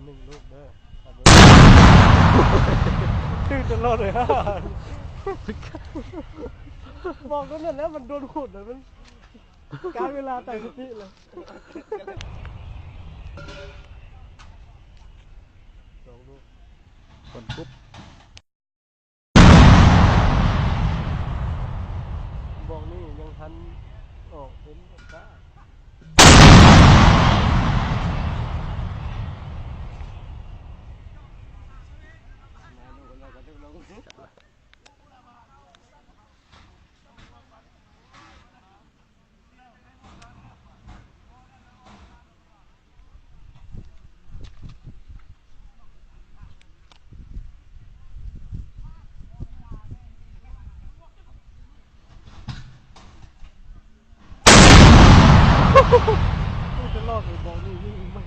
ໜຶ່ງລູກເດີ ຖືກຕະຫຼອດເລີຍ ບອກຕົວນັ້ນແຫຼະ ມັນໂດນໂຫດເລີຍ ມັນການເວລາຕັ້ງສະຕິເລີຍ ສອງລູກ ຄົນປຸບ ບອກນີ້ຍັງທັນອອກເຫັນກັບຕາ ตลอดเลย บอลนี่ยิงแม่ง